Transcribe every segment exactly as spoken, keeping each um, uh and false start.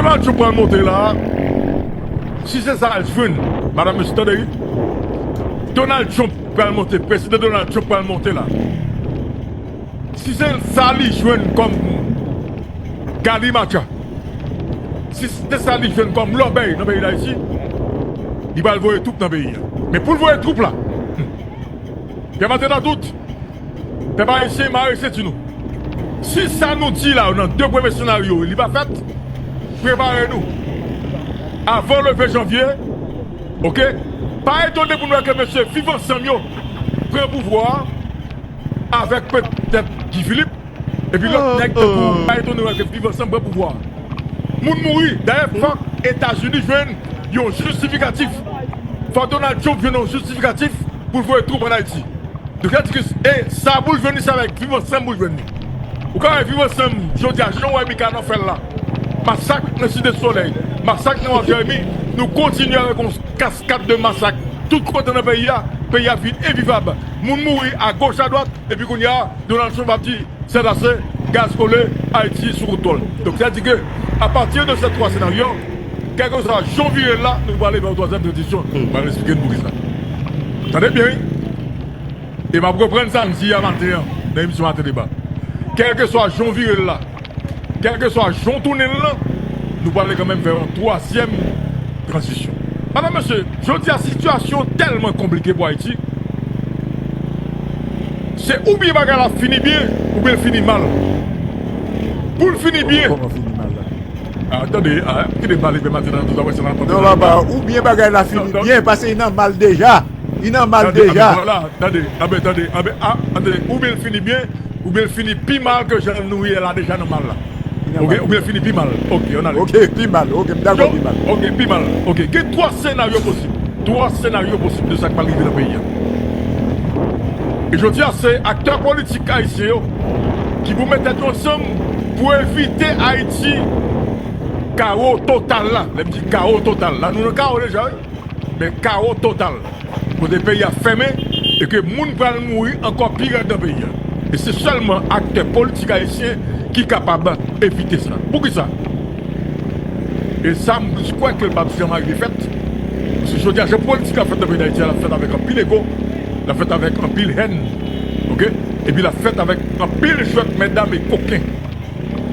Donald Trump pral monte la. Si se sa l jwenn, madanm, mesye, tande, wi. Donald Trump pral monte, prezidan Donald Trump pral monte la. Si se sa li jwenn kòm galimatcha, si se sa li jwenn kòm lòbèy nan peyi Dayiti, li pral voye twoup nan peyi a. Men pou l voye twoup la, hmm, pèmèt nan tout, pèp ayisyen, mare senti nou. Si sa nou di la yo nan de premye senaryo li pa fèt, prepare nou. Avan le ven janvye, oke? Pa etone pou nou wè ke mesye Viv Ansanm yo pran pouvwa a avèk petèt Guy Philippe, epi lòt nèg tankou, pa etone nou wè ke Viv Ansanm pran pouvwa a. Moun mouri. Dayè, fòk Etazini jwenn yon jistifikatif. Fòk Donald Trump jwenn yon jistifikatif pou l voye twoup ann Ayiti. Donk, sa di ke, e sa pou l jwenn li, se avèk Viv Ansanm pou l jwenn li. Ou ka wè Viv Ansanm, jodi a, jan w wè Mikanò fè l la. Masak nan Site Solèy, masak nan Waf Jeremi, nou kontinye avèk yon kaskad de masak. Tout kote nan peyi a, peyi a vin envivab. Moun mouri agoch adwat, epi kounye a, Donald Trump ap di, c'est assez, gaz kole, Ayiti sou kontwòl. Donk, sa di ke, apati de ces trois scénarios, kèlkeswa jan w vire l la, nou prale vè yon twazyèm tranzisyon. M pral eksplike n poukisa. Tande byen, wi. E m ap reprann sa m di a maten an, nan emisyon Maten Deba. Kèlkeswa jan w vire l la, kèlkeswa jan w tounen l lan, nou prale kanmenm vè yon twazyèm tranzisyon. Madanm, mesye, jodi a, sitiyasyon tèlman konplike pou Ayiti. Se oubyen bagay la fini byen, oubyen l fini mal. Pou l fini byen. Kòman fini mal la? Ah, tande, ah, kite m pale, pèmèt nan tout apre sa, n ap Non, papa, oubyen bagay la fini byen, paske li nan mal deja. Li nan mal deja. Tande, vwala, tande, anben, tande, anben, ah, tande, oubyen l fini byen, oubyen l fini pi mal ke jan nou ye la deja nan mal la. Oke, oubyen l fini pi mal. Oke, ann ale. Oke, pi mal. Oke, m dakò, pi mal. Oke, pi mal. Oke, gen twa senaryo posib. Twa senaryo posib de sa k pral rive nan peyi a. E jodi a, se aktè politik ayisyen yo ki pou met tèt yo ansanm pou evite Ayiti kawo total la. Lè m di kawo total la, nou nan kawo deja, wi. Men kawo total. Kote peyi a fèmen e ke moun pral mouri ankò pi rèd nan peyi a. E se sèlman aktè politik ayisyen ki kapab evite sa. Poukisa? E sa, m kwè ke l p ap janm arive fèt. Paske jodi a, jan politik la fèt nan peyi Dayiti a, l ap fèt avèk anpil ego, l ap fèt avèk anpil hèn, oke? Epi l ap fèt avèk anpil jwèt mètdam e koken.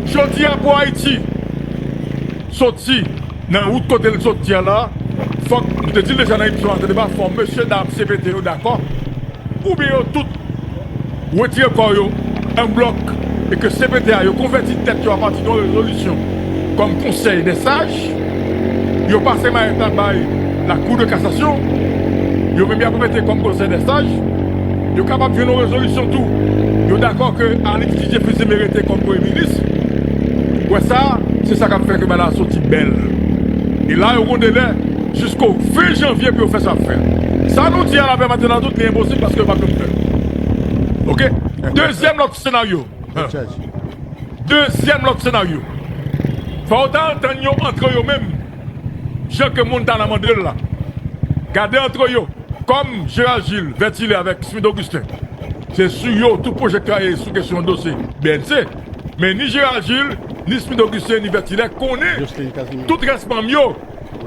Jodi a, pou Ayiti soti nan wout kote l soti a la, fòk, nou te di l deja nan emisyon Maten Deba, fò mesye dam C P T yo dakò, oubyen yo tout retire kò yo an blòk e ke C P T a yo konvèti tèt yo apati de yon rezolisyon kòm konsèy dè saj, yo pase mayèt la bay Lakou de Kasasyon, yo menm y ap mete kòm konsèy dè saj, yo kapab jwenn yon rezolisyon tou. Yo dakò ke Alix Didier Fils-Aimé rete kòm premye minis. Wè sa, se sa k ap fè ke bagay la soti bèl. E la, yo gon delè jisko ven janvye pou yo fè sa ap fè. Sa nou di a la, pèmèt nan tout, li enposib paske yo p ap janm fè l. Oke? Dezyèm lòt senaryo. Dezyèm lòt senaryo. Fò yo ta antann yo antre yo menm. Jan ke moun ta nan mande l la. Gade antre yo. Kòm Gérald Gilles, Vètilè avèk Smith Augustin, se sou yo tout pwojèktè a ye sou kesyon dosye B N C. Men ni Gérald Gilles, ni Smith Augustin, ni Vètilè konnen tout rès manm yo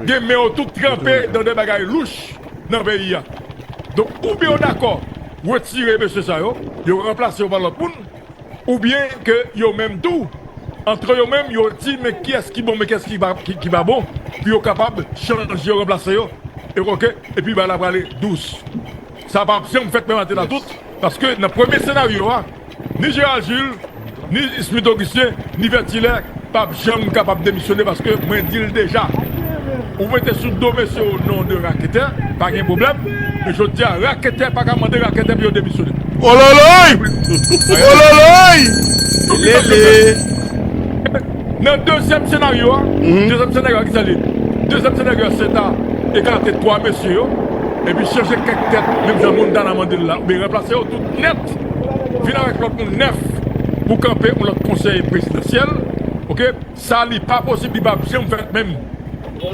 gen men yo tout tranpe nan de bagay louch nan peyi a. Donk, oubyen yo dakò retire mesye sa yo, yo ranplase yo pa lòt moun, oubyen ke yo menm tou, antre yo menm, yo di, men kiyès ki bon, men kiyès ki pa, ki, ki pa bon, pou yo kapab chanje yo, ranplase yo, e oke, epi bagay la prale dous. Sa p ap janm fèt menm maten nan tout, paske nan premye senaryo a, ni Gérald Gilles, ni Smith Augustin, ni Vètilè p ap janm kapab demisyone, paske mwen di l deja. Ou mete sou do mesye yo non de raketè, pa gen pwoblèm. Men jodi a, raketè pa ka mande raketè pou yo demisyone. Ololoy! Ololoy! Lele! Nan dezyèm senaryo a, dezyèm senaryo a, ki sa l ye? Dezyèm senaryo a, se ta ekate twa mesye yo, epi chanje kèk tèt, menm jan moun Dana mande l la, oubyen ranplase yo tout nèt, vin avèk lòt moun nèf pou kanpe yon lòt konsèy prezidansyèl, oke? Sa li pa posib, li p ap janm fèt menm.